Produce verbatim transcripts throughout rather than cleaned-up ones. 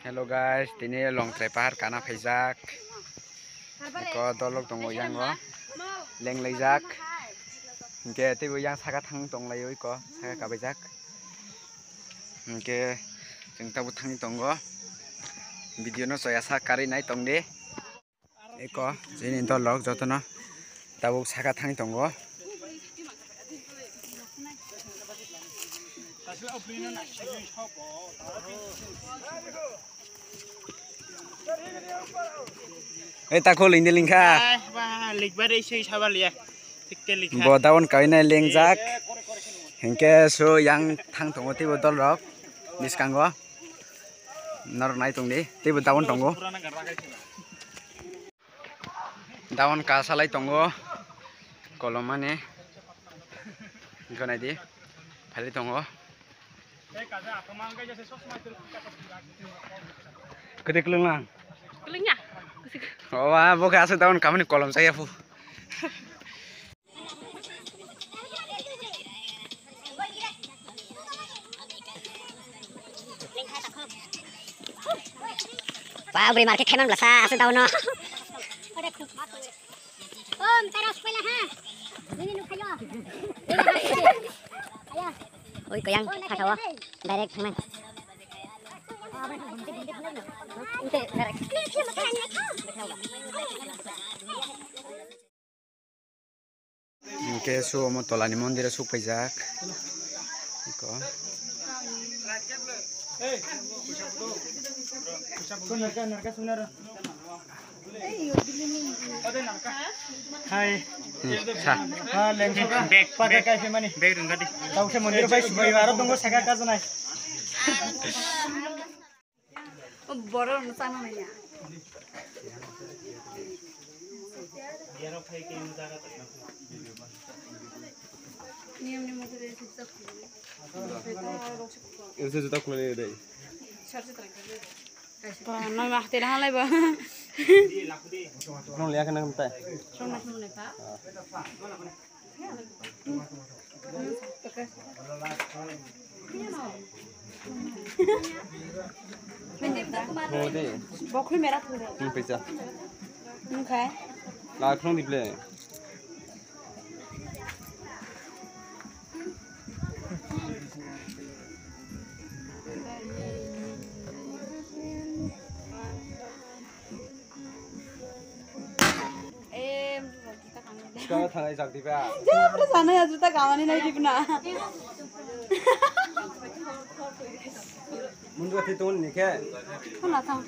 Hello guys, tini Longtrai pahar kana phaijak. Eko dolok tongo yango, lenglaijak. Hingke teibo yang saka thang tonglaio eko, saka kabaijak. Hingke chwng tabuk thangwi tongo. Video no choya sak karwi nai tongdi. Eko, chini dolok jotono tabuk saka thangwi tongo. Ei, takhuk lingdi lingkha. Ai, ba, likba de sei saba liya. Thikke likha. Bo daun kainai lengjak. Hingke so yang thang tongo teibo dolrok bwskango. Norok nai tongdi, teibo daun tongo. Daun kasalai tongo, kolomani. Hingke naidi, phalwi tongo. Kwtwi kwlwng lang? Kwlwng ya. Owa, bo khe aswk daun kamani kolom chaya phu. Ba, bwrwi mar khe khaiman bwlasa, aswk daono. Om, tara supaila ha. Nini nukhayo. Oi, koyang, thakao. Direct thangnai. Ute, direct. Hingke so omo tolani mondiro suk paijak. Eko. Hai. Hmm, sa. Ha, lengso ka. Bag, pakai bag. Kai pemani. Bag rungkadi. Tau se mondir bai subai aro tunggu saka kajanai. O borok no chana naiya. Niyom ni mote de suksa khulni. Ese juta khulni de. Sarse trai khulni. Ba, noi ma hati na lai ba. Nong liya kana tai. Song na khulni pa. Bo de. Bo khui mera thung de. Hmm, pisa. Nung khai. La khulni ple. Em, juta kamani de. Juta thangai jak diba? Jabra sana ya juta kamani nai dibna. Mundu ati tun ni khe. Khona thang.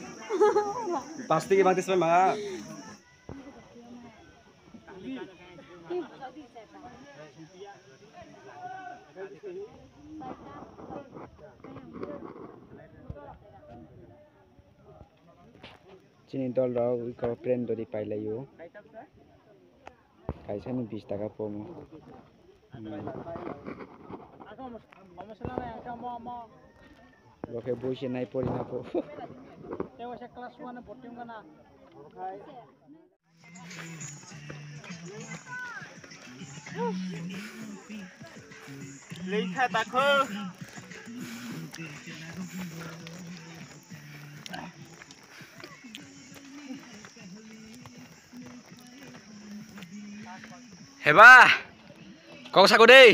Pasti ki bangti sbai ma. Chini dol rok iko friend dori pailaio. Kaisa ni bis taka pomo. Bo khe bui se nai pori na po. Class one botting gana. Leikha takho. Heba, kok sako dei.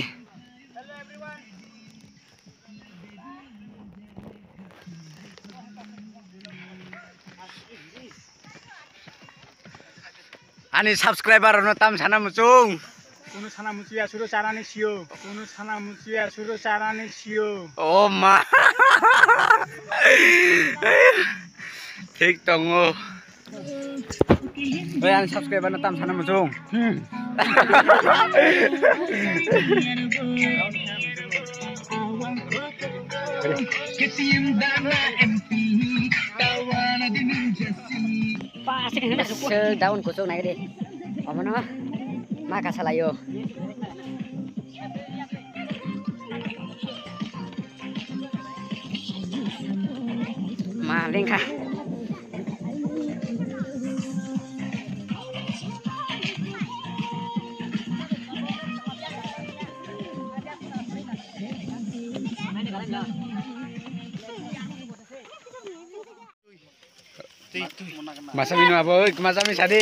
Ani subscriber no tam sana muchung. Kunu sana muchiya suru charani siyo. Kunu sana muchiya suru charani siyo. Oh ma. Thik tongo. Oi, ani subscriber no tam sana muchung. Hmm. Sel daun kuchuk nai de. Omono ma kasalayo. Ma lengkha. Masa mino abo, oi, masa mi sadi.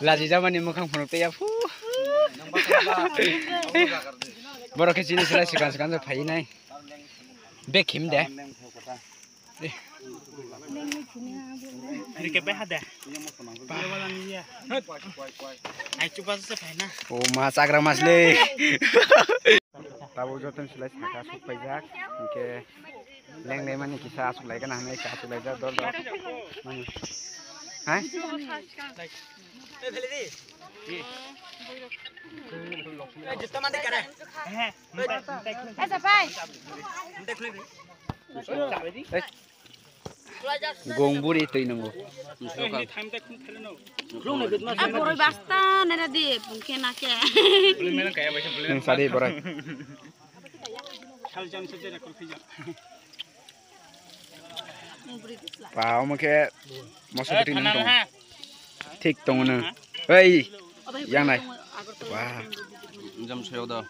Laji jamani mukhang phunuk tei ya, phu. Borok khe chini silai swkang swkang phai nai. Bek him de. Ini ke beha de. Ai, chupa se phai na. O ma chagra mas le. Tabuk joto ni silai saka suk paijak. Hingke leng leng mani kisa asuk lai gana hinui asuk lai jak dol dol. Mani. Hai? Gong buri twi nungo. Boroi basta nera di, bungke na ke. Nung sadi boroi. Pa, omo khe moso bwtwi nung tongo. Thik tongo nung. Oi, yang nai. Wah. Jam soyo do.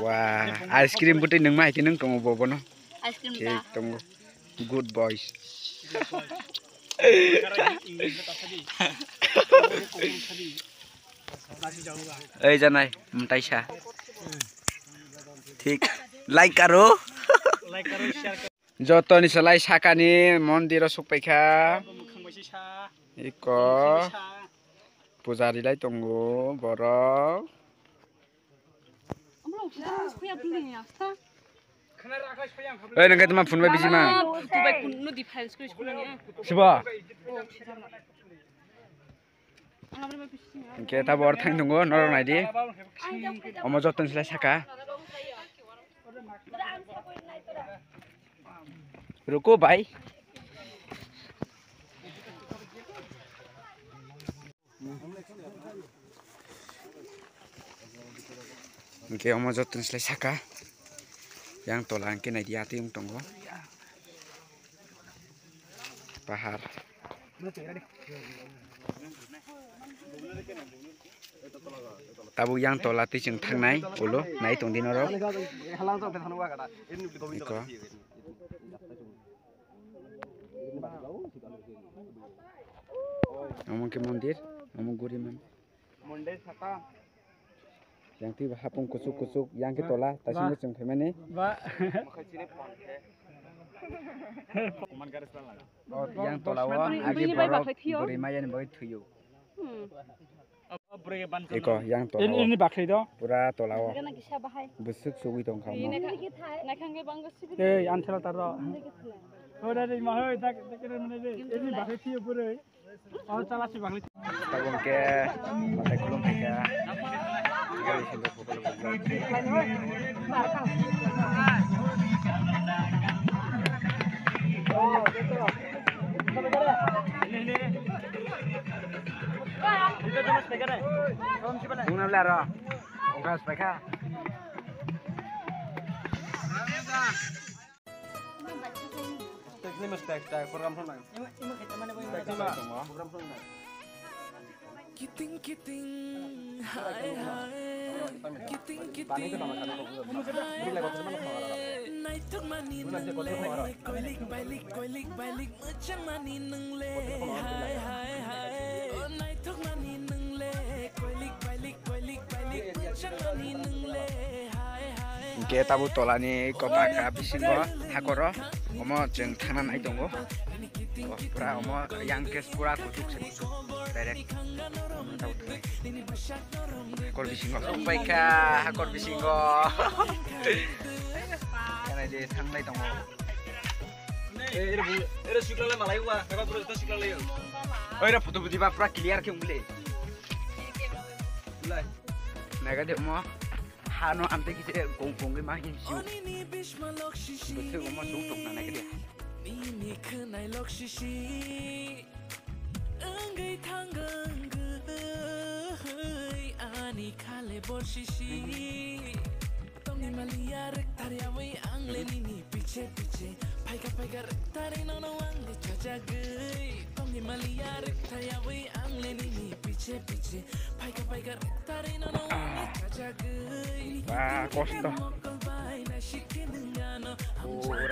Wah, ice cream bwtwi nung ma hai khe nung tongo bo bono. Ice cream. Thik tongo. Good boys. Ei janai, mtaisa. Thik. Like karo. Joto ni salai sakani mondir o suk paikha. Iko. Puja rilai tongo borok. Ei, nang khe tma phone bai bisi ma. Sibo. Hingke tabo oro thang tongo, norok nai di. Omo joto ni salai saka. Ruko bai. Hingke omo joto ni salai saka. Yang tola hingke nai di atwi wng tongo. Pahar. Tabuk yang tola twi chwng thangnai ulo nai tong di norok. Iko. Omo khe mondir, omo guri man. Yang twi hapung kuchuk kuchuk, yang khe tola, taisingo chwng phaimani. Ba. O yang tola o agi borok bwrwi maya ni bagwi thwiyo. Eko yang tola o. Ini bakri do. Pura tola o. Bwswk sugwi tong kha mo. Ei anthela taro. Ora de ma hoi tak tak mane de. Ini bakri thwiyo bwrwi. Tabuk hingke matai khulum phaikha. Gari sendo pokol pokol. Mungna bela ro. Ongkas phaikha. Teknik mas tek tek program sana. Teknik ma program sana. Kiting kiting, hai hai. Kiting kiting, hai. Naituk mani nung le, koilik bailik, koilik bailik, machang mani nung le, hai hai hai. O naituk mani nung le, koilik bailik, koilik bailik, machang mani nung le, hai hai hai. Hingke tabuk tolani kopa ka bisingo hakoro omo chwng thana nai tongo. O pura omo yang case pura kuchuk se kuchuk direct. Hakor bisingo sokpai kha, hakor bisingo. Kanai de thanglai tongo. Ere sikla lai malai wa, kaba bro ta sikla lai. Oi ra photo budi ba pura clear khe ungli. Lai. Naga de mo. Hano amte kise gong gong ma hin siu. Bwswk omo chwng tongna nai khe de. Nini khwnai lok sisi. Wngwi thangwng gwi ani khale bor sisi. Tongni maliya rwktharyawi ang le nini piche piche. Phaikha phaikha rwktharwi nono ang le chajagwi. Tongni maliya rwktharyawi ang le nini piche piche. Phaikha phaikha rwktharwi nono ang le chajagwi. Ba, kosto. Mokol bai naisik khe nung ano. Pura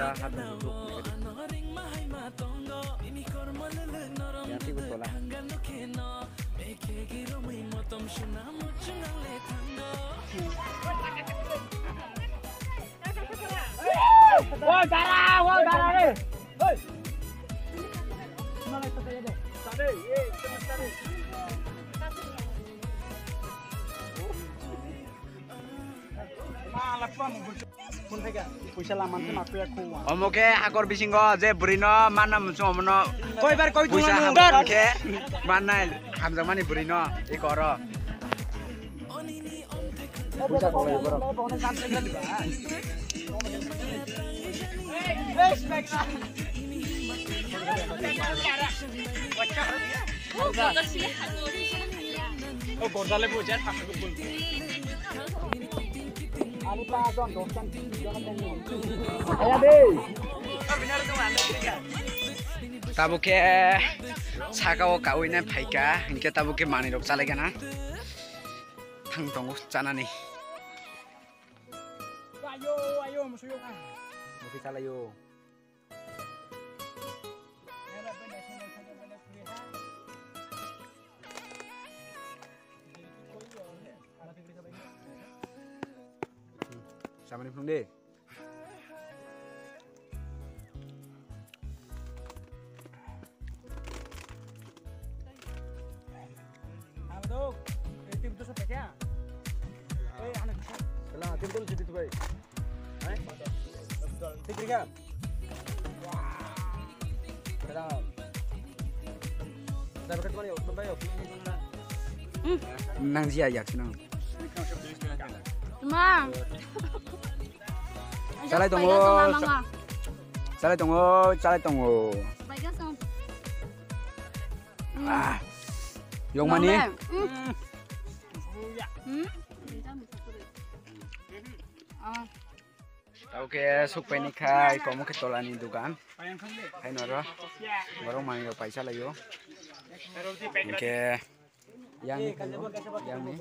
Omo khe hakor bisingo je bwrwino manna muchung omono koibar koi puisa thuma hamjak khe mannai hamjakmani bwrwino eko oro. Tabuk khe saka o kaui nai phaikha, hinkhe tabuk khe manwi rok chalaikha na. Thang tongo chanani. Ayo, ayo, musuyo kha. Musi chalayo. Samani phung de. Nang jia yak nang. Ma. Chalai tongo. Chalai tongo, chalai tongo. Ah. Yongmani. Tao khe sukpaini khai komo khe tolani dugan. Haino ro. Borok manwi rok paisa laio. Hinkhe yang ni khaio, yang ni.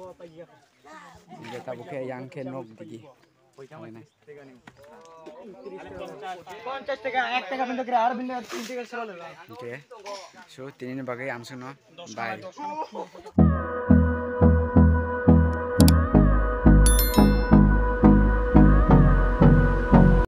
Hinkhe tabuk khe yang khe nok digi. Hinkhe so tini ni bagwi ang sano bye.